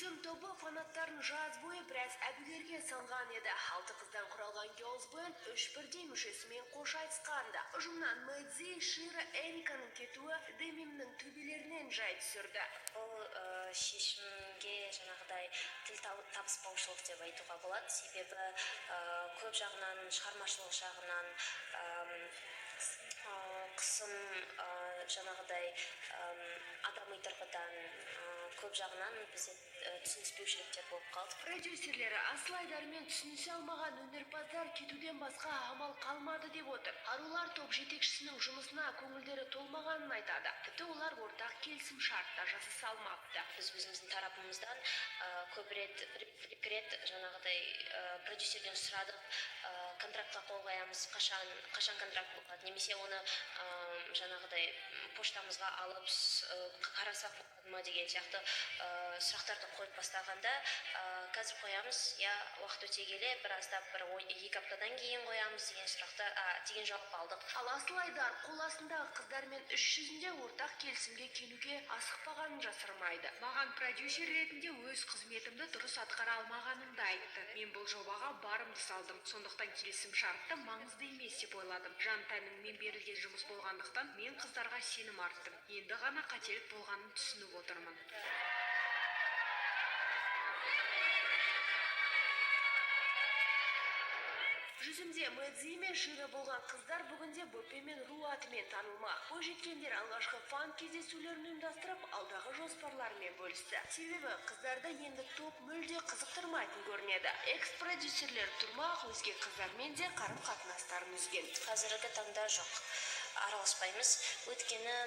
Жүзім тобы фанаттарын жаз бойы біраз әбігерге салған еді. 6 қыздан құралған Girls Band 3 бірдей мүшесімен қош айтысқанды. Ұжымнан Мэдзи, Шира, Эриканың кетуі Демимнің төбелерінен жай түсірді. Бұл шешімге жаңағыдай тіл табыспаушылық деп айтуға болады. Себебі көп жағынан, шығармашылық жағынан қысым, жаңағыдай адами тұрғыдан көп жағынан бізде түсініспеушіліктер болып қалды. Продюсерлері Асыл Айдармен түсінісе алмаған өнерпаздар кетуден басқа амал қалмады деп отыр. Арулар топ жетекшісінің жұмысына көңілдері толмағанын айтады. Тіпті олар ортақ келісім шарт та жасаса алмапты. Біз өзіміздің тарапымыздан көп рет, бір екі рет жаңағыдай продюсерден сұрадық, контрактқа қол қоямыз, қашан контракт болады, немесе оны жаңағыдай поштамызға алып қарасақ болады ма деген сияқты сұрақтарды қойып бастағанда, қазір қоямыз, я уақыт өте келе бір аздап бір 2 аптадан кейін қоямыз деген сұрақта, деген жауап алдық. Ал Асыл Айдар қол астындағы қыздармен іс жүзінде ортақ келісімге келуге асықпағанын жасырмайды. Маған продюсер ретінде өз қызметімді дұрыс атқара алмағанымды айтты. Мен бұл жобаға барымды салдым. Сондықтан келісім шартты маңызды емес деп ойладым. Жан тәніммен берілген жұмыс болғандықтан мен қыздарға сенім арттым. Енді ғана қателік болғанын түсініп отырмын. Жүзімде Мэдзи мен Шира болған қыздар бүгінде Бөпе мен Ру атымен танылмақ. Бойжеткендер алғашқы фан кездесулерін ұйымдастырып, алдағы жоспарларымен бөлісті. Себебі қыздарды енді топ мүлде қызықтырмайтын көрінеді. Экс-продюсерлер тұрмақ, өзге қыздармен де қарым-қатынастарын үзген. Қазіргі таңда жоқ, араласпаймыз. Өйткені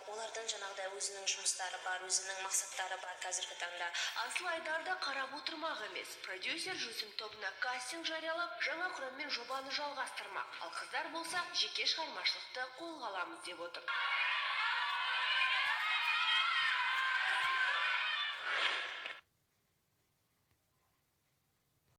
олардың жаңағыдай өзінің жұмыстары бар, өзінің мақсаттары бар қазіргі таңда. Асыл Айдар да қарап отырмақ емес. Продюсер Жүзім тобына кастинг жариялап, жаңа құраммен жобаны жалғастырмақ. Ал қыздар болса, жеке шығармашылықты қолға аламыз деп отыр.